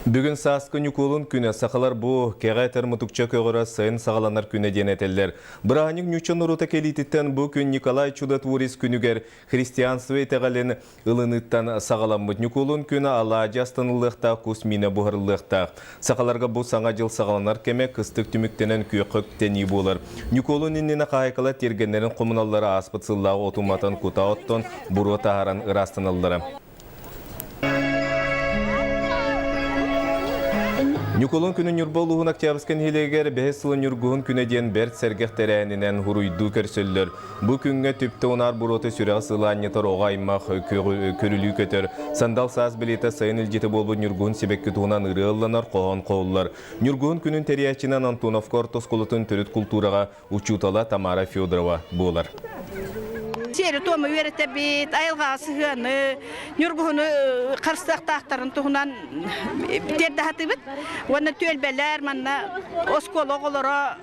Бүгүн сааскы Ньукуолун күнэ сахалар бу кэҕэ этэр мутукча көҕөрө сайын саҕаланар күнэ диэн этэллэр. Бырааһынньык ньуучча норуота кэлиититтэн бу күн Николай Чудотворец күнүгэр христианство итэҕэлин ылыныыттан саҕаламмыт Ньукуолун күнэ алаадьы астаныллыахтаах кус миинэ буһарыллыахтаах. Сахаларга бу саҥа дьыл саҕаланар кэмэ кыстык түмүктэнэн күөххэ үктэнии буолар. Ньукуолун иннинэ хаһаайкалар тиэргэннэрин хомуналлара ааспыт сыллаах оту матан кута оттон буруо таһааран ыраастаналлара. Ньукулун күнүн Ньурба улууһун Октябрьскай нэһилиэгэр бэһис сылын Ньургуһун күнэ диэн бэрт сэргэх тэрээһининэн уруйдуу көрсөллөр. Бу күҥҥэ түптэ унаар буруота сүрэҕи сылаанньытар оҕо аймах көрүлүү көтөр. Сандал саас билиэтэ сайын илдьитэ буолбут Ньургуһун сибэкки туһунан ырыа ылланар, хоһоон хоһуллар. Ньургуһун күнүн тэрийээччинэн Антоновка орто оскуолатын төрүт култуураҕа учуутала Тамара Федорова буолар. Сиэри-туому үөрэтэбит, айылҕаҕа сыһыаны, ньургуһуну харыстыахтаахтарын туһунан тиэрдэ сатыыбыт. Уонна түөлбэлэр манна оскуола оҕолоро.